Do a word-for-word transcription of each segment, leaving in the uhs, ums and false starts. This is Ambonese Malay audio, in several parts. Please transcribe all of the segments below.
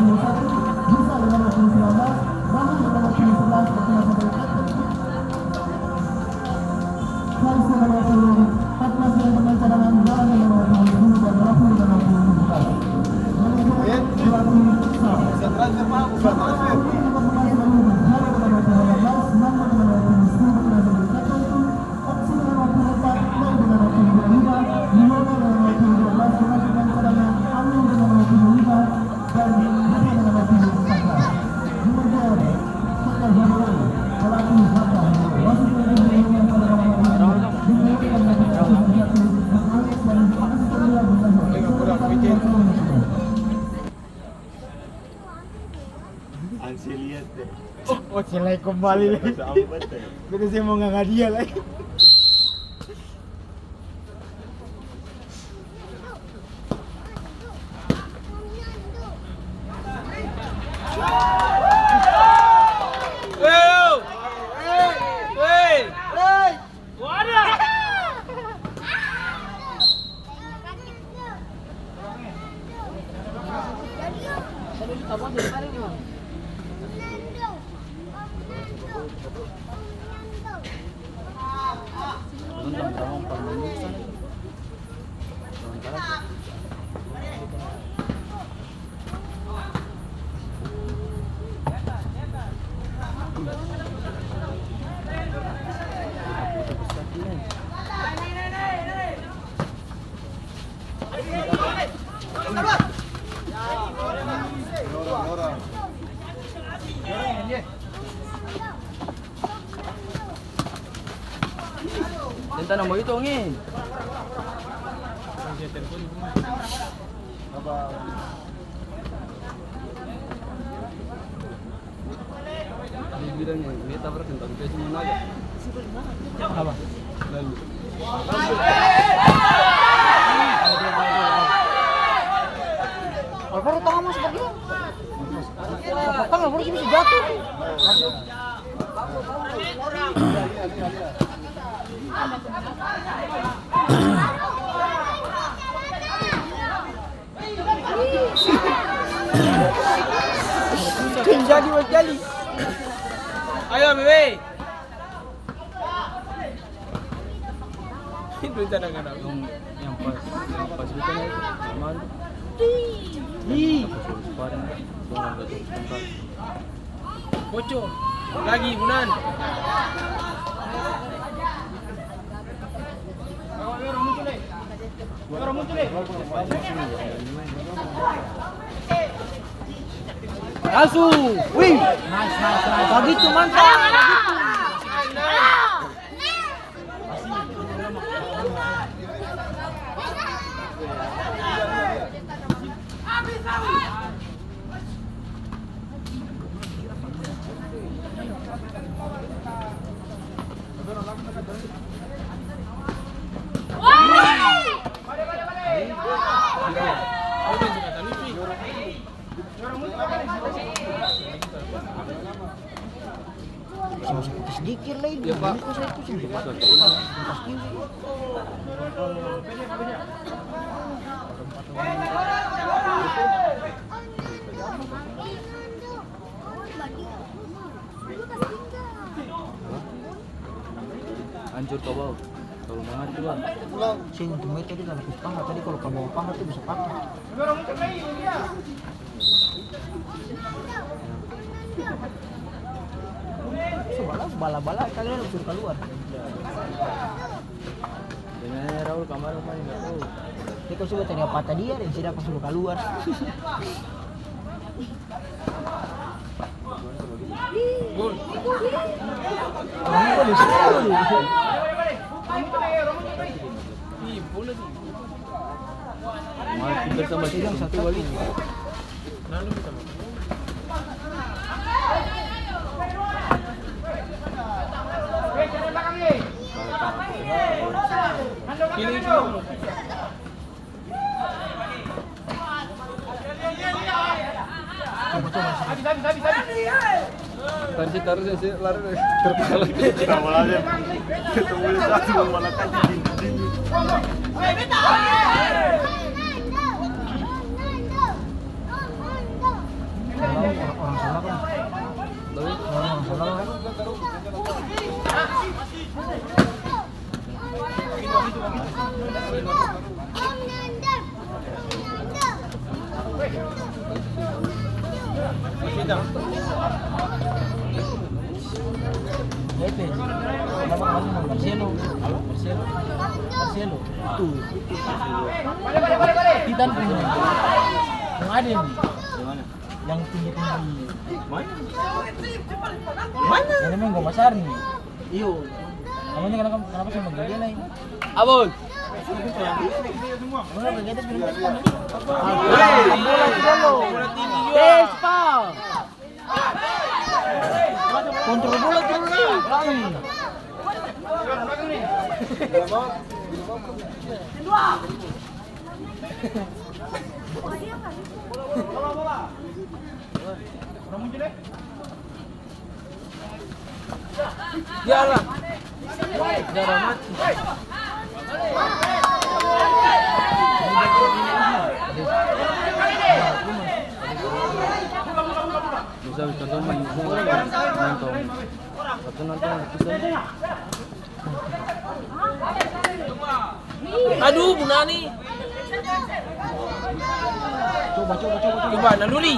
Bisa dengan nomor punggung sembilan belas, Rahul dengan nomor punggung sebelas, bertugas sebagai kapten. Faiz dengan nomor punggung empat belas yang bermain cadangan, Zaran dengan nomor punggung sepuluh, dan Rafli dengan nomor punggung tujuh belas. Manajer pelatih futsal. Untuk pemain selanjutnya, Halo dengan nomor punggung delapan belas, Nando dengan nomor punggung sepuluh, bertugas sebagai kapten. Oksi dengan nomor punggung empat, Mai dengan nomor punggung dua puluh lima, Lionel dengan nomor punggung dua belas, dengan pemain cadangan, Amin dengan nomor punggung lima, dan Hadi dengan nomor punggung empat belas. Nomor dua, Saka Hideo, pelatih Saka Hideo. Wasit yang dimainkan pada malam hari ini, dimainkan oleh Saka Hideo, Alex dan asisten dia, Alex. Ansi lihat deh. Oh, oh, selai kembali lagi. Sambat deh. Beta sih mau nganga dia lagi. Hei, hei, hei. Tentang nama itu, Ngin. Dia bilang yang dia tabrak tentang dia semua naga. Apa? Lalu. Alvaro tangan masuk bagian. Tangan Alvaro bisa jatuh. Kan jadi, buat jali. Ayo, Bebe. Itu rencana kan aku. Yang, yang pas, yang pas itu kan itu, aman. Ih. Sparring, gua nggak tahu tempat. Bocor. Lagi, Bunan. Asu. Wih. Nice, nice, nice. Bagitu, mantap. Bagitu. Seng sadiki lai. Iya, Pak. Ini kok saya pusing, Pak. Pasti. Hancur kau bau. Kalau mangan tu, Bang. Seng, untung bae tadi da lapis paha, tadi kalau kabawa paha tu bisa patah. Coba lah, bala-bala kalian suruh kaluar. Dengan Raul kamar apa yang nggak tahu. Dia kau coba tadi apa tadi ya, dan sini aku suruh kaluar. Gol. Orang gol di sini. Ih, bola di. Mal, pintar sama si Yang satu balik. Nah, lu bisa masuk. Kiri itu. Tadi sih taruh sih, sih, lari dari terpala. Ketemu satu, malah kan dinding. Om Nando, Om Nando, Om Nando. Marcelo, Marcelo, Marcelo. Tuh. Kita punya. Yang ada nih. Yang tinggi-tinggi. Mana? Mana? Yang maeng gol basar nih. Iyo. Namanya kenapa, kenapa sih manggil dia, Nay? Abon. Mana begitu, Firman? Bola tinggi juga. Vespa. Kontrol bola terus, Nay. Iyalah. Darah mati. Bisa, bisa, main bola, nonton. Satu nonton, bisa. Aduh, Bu Nani. Coba, coba, coba, coba. Coba, Naluli.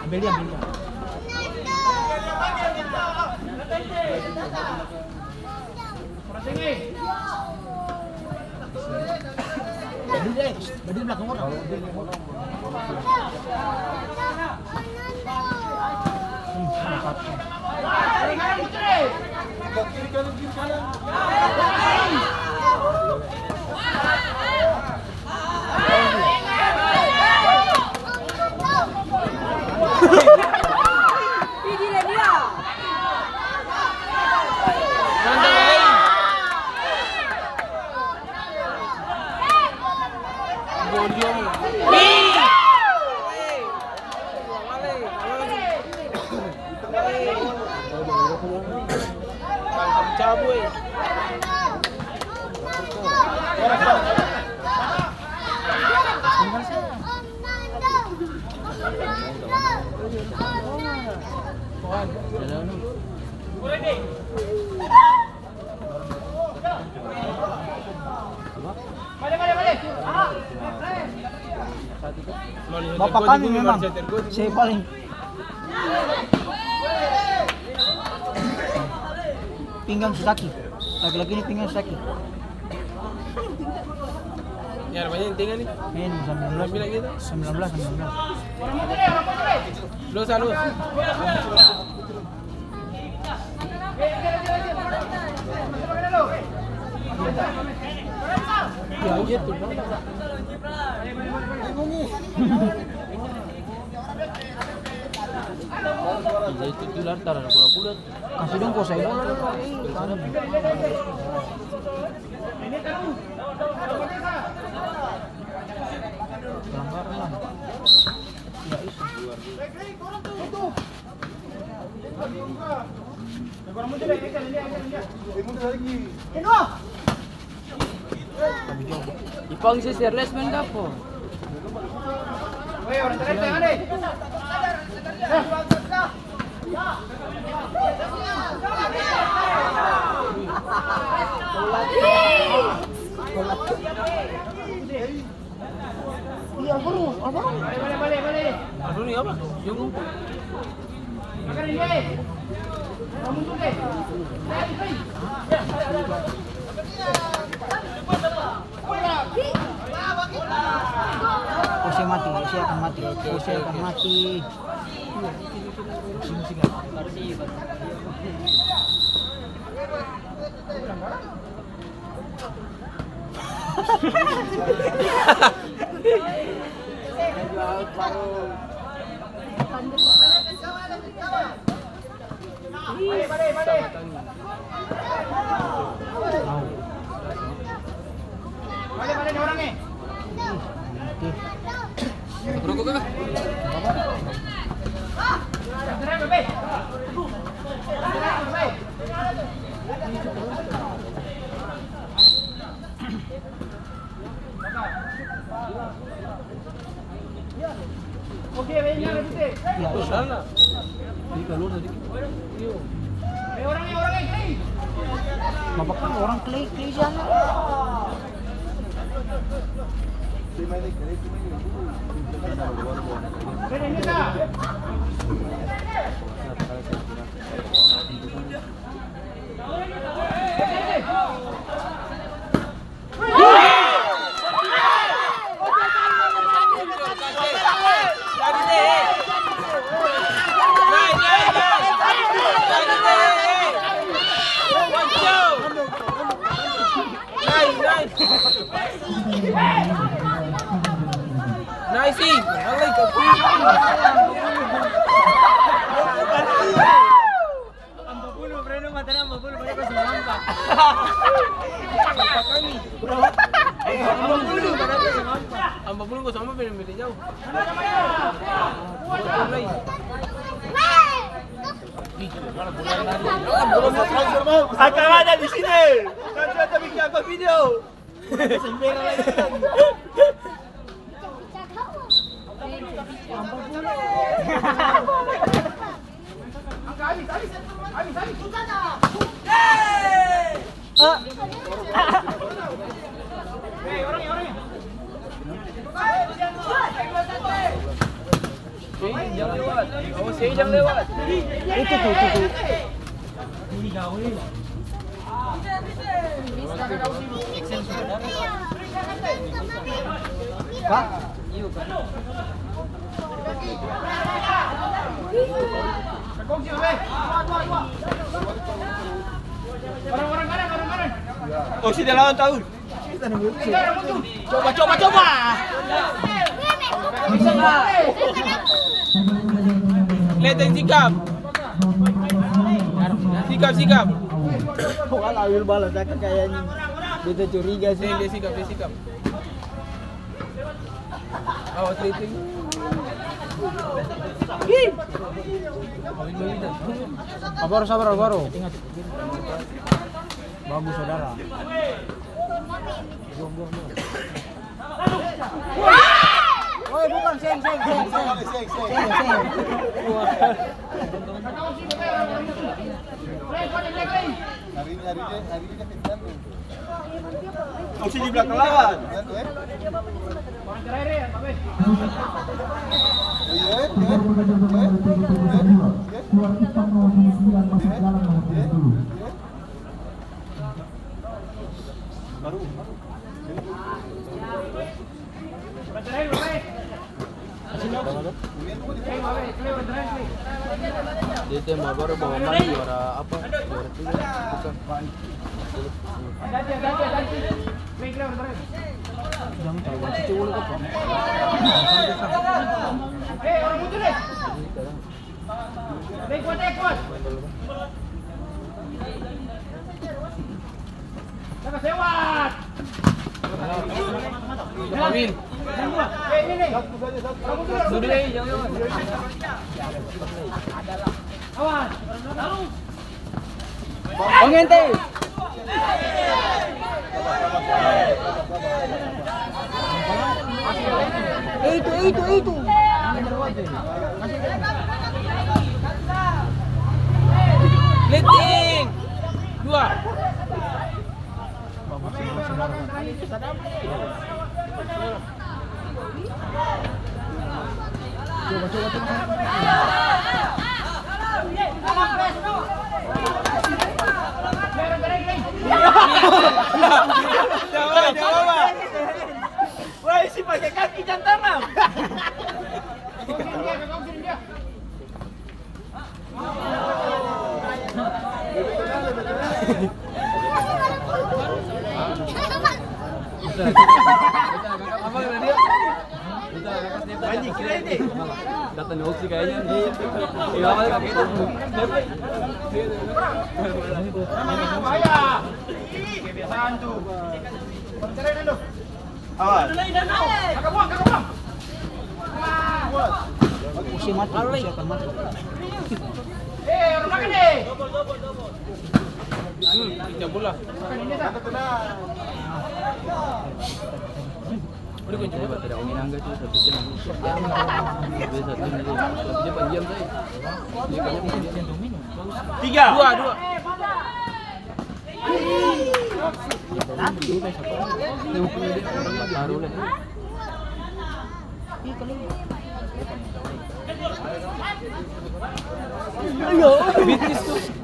Ambil dia, ambil dia. Ambil dia, ambil dia belakang orang. Bapak kami memang, saya paling pinggang su saki. Laki-laki ini pinggang su saki. Ya, namanya yang tinggal nih. Ini sembilan belas. Sembilan belas, sembilan belas. Los, los. Kasi dong kuasai bola dolo, eh. Pelanggaran lah. Tidak bisa. Ipang si Serles main gapo? Iya, Alvaro, Alvaro. Alvaro ni apa? Jong. Jose mati, Jose akan mati, Jose akan mati. Rokok kah? Iya, iya. Jadi, kalau tadi, bapak kan orang klik, klik sana. Nice, nice. Nice, eh. Ampa puluh, Breno, mata ampa puluh, Breno, kosong ampa. Ampa kami. Ampa puluh, Breno, kosong ampa. Ampa puluh, kosong ampa, Breno, beda jauh. Akang ada di sini. Kan sudah bikin apa video? Sei, jang lewat. Awas, sei, jang lewat. Itu tuh, itu tuh. Hah? Oh, sudah lawan tahu. Coba, coba, coba. Leteng sikap. Sikap, sikap. Wah, ambil balas, saya kayaknya. Beta curiga sih. Dia sikap, dia sikap. Awas, leteng. Sabar, sabar, baru. Bagus, saudara. Woi, bukan, seng, seng, seng, seng. Seng, seng. Hari ini, hari ini, hari ini dia pintar tuh. Posisi di belakang lawan. Pintar tuh, eh. Iya, iya, iya, iya, iya. Baru. Dia tembak baru bawa mandi, juara apa? Juara tiga. Bukan. Jang tahu, itu dulu apa? Amin. Duduk, eh, jangan lewat. Bang Ente. Itu, itu, itu. Letting. Dua. Woi, si pake kaki jang tangan. Datang di Oxy kayaknya. Iya, apa kaki itu? Awas. Isi mati, isi akan mati. Hmm, injak bola. Udah, kunci bola. Tidak, Om Inangga tuh, satu jam. Dia satu jam dulu. Dia panjang, saya. Dia panjang, panjang. Tiga. Dua, dua. Taruh lah.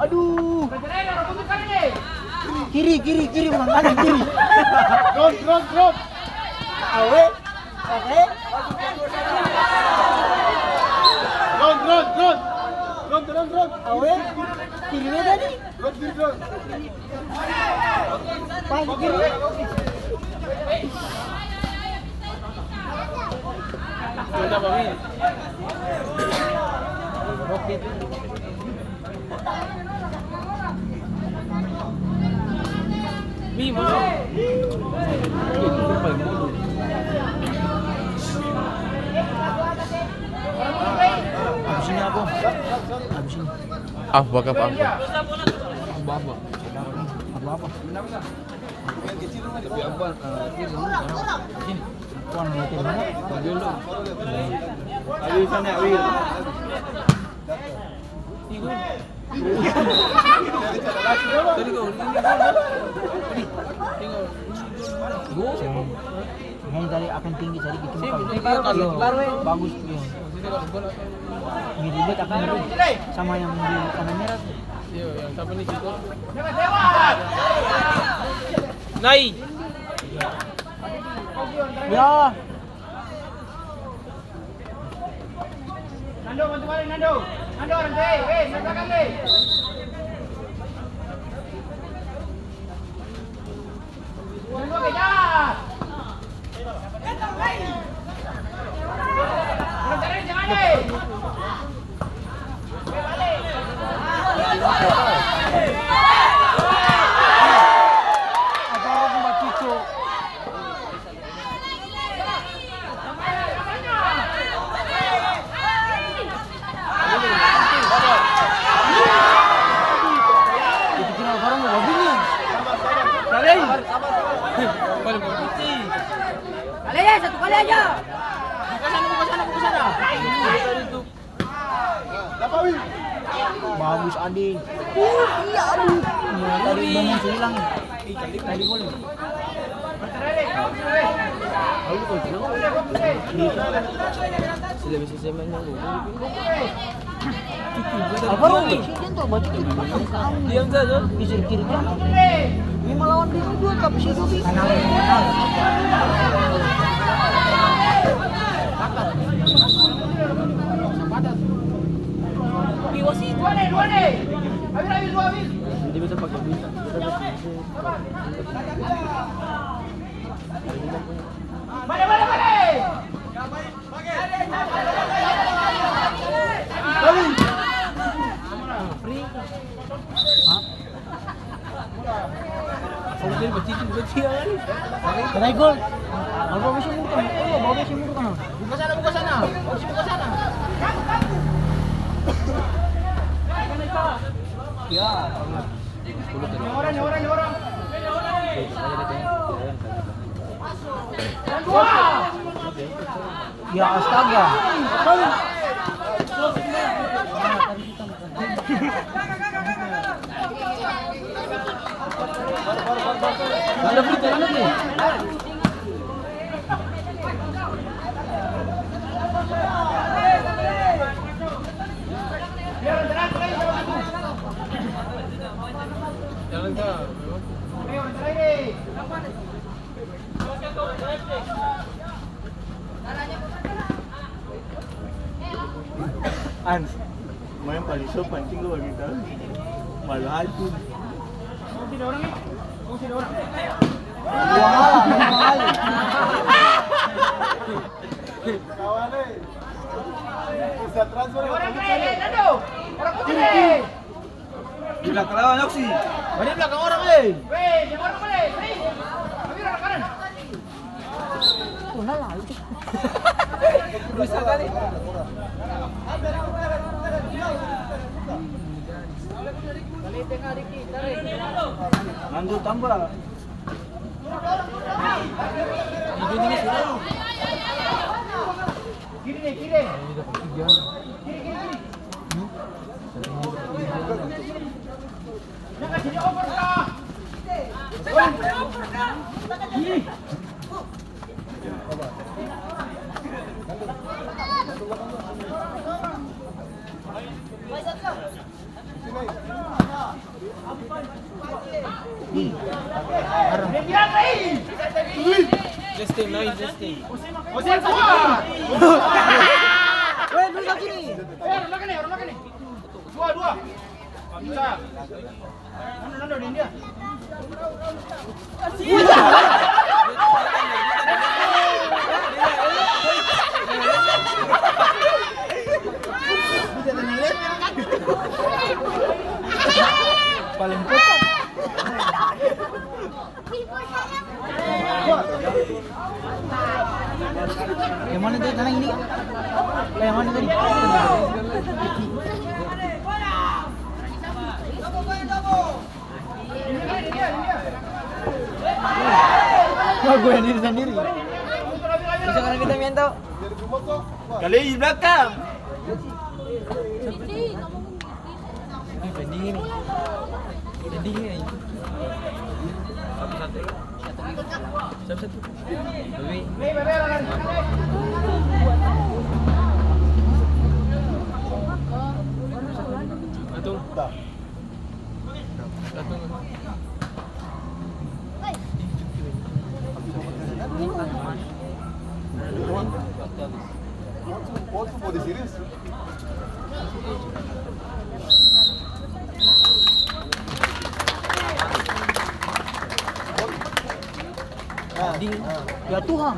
Aduh. Kiri, kiri, kiri, orang kanan, kiri. Drop, drop, drop. Awe. Oke. Drop, drop, drop. Drop, drop, drop. Awe. Kiri tadi. Drop, kiri, drop. Habis ini apa? Habis ini. Apa, apa, apa? Apa, apa? Apa, apa? Tapi apa, eh, ini, ini. Tuan, mau turun mana? Mau dulu. Ayo, sana, ayo. Tadi kau, ini, ini, ini. Ini, ini. Mau tadi akang tinggi sadiki, cuma kalau bagus, iya. Mirip bet akang mirip sama yang di tanah merah tuh. Iya, yang siapa nih, Ciko? Nai. Ya. Nando, bantu balik, Nando. Nando, orang tuh, eh, eh, belakang, eh. Itu kira orang mau babunyi. Kali. Kali, satu kali aja. Buka sana, buka sana, buka sana. Bagus, Adi. Uh, iya, aduh. Nah, tadi bangun hilang. Tadi boleh. Sudah bisa saya main yang dulu. Apa, Rom? Diam saja. Geser kiri kanan. Ini melawan diri dua, tapi si Dodi. Dia bisa pakai duit. Kena gol. Bawa besi mundur kan? Eh, bawa besi mundur kan? Buka sana, buka sana. Bawa besi buka sana. Ya. Ya, astaga. Ada putih, ada putih. An, maeng paling sopan sih gua bagi tahu. Malu hati. Dua malam, dua kali. Kawan, eh. Bisa transfer. Kiri, kiri. Di belakang lawan, Yoksi. Balik belakang orang, eh. Weh, jangan orang balik. Hei. Ambil orang kanan. Tuh, nah, lah, itu. Bisa kali. Lanjut, tambah. Kiri deh, kiri. Kiri, kiri, kiri. Justin, nice, Justin. Dua, dua. Bisa. Mana Nando di India? Paling kuat. Yang mana tadi? Tanah ini? Yang mana tadi? Wah, gue yang diri sendiri. Bisa karena kita main tau. Kali di belakang. Ini pendingin nih. Pendingin aja. Satu-satu. Satu-satu. Lebih. Satu. Satu. Ding, ya Tuhan.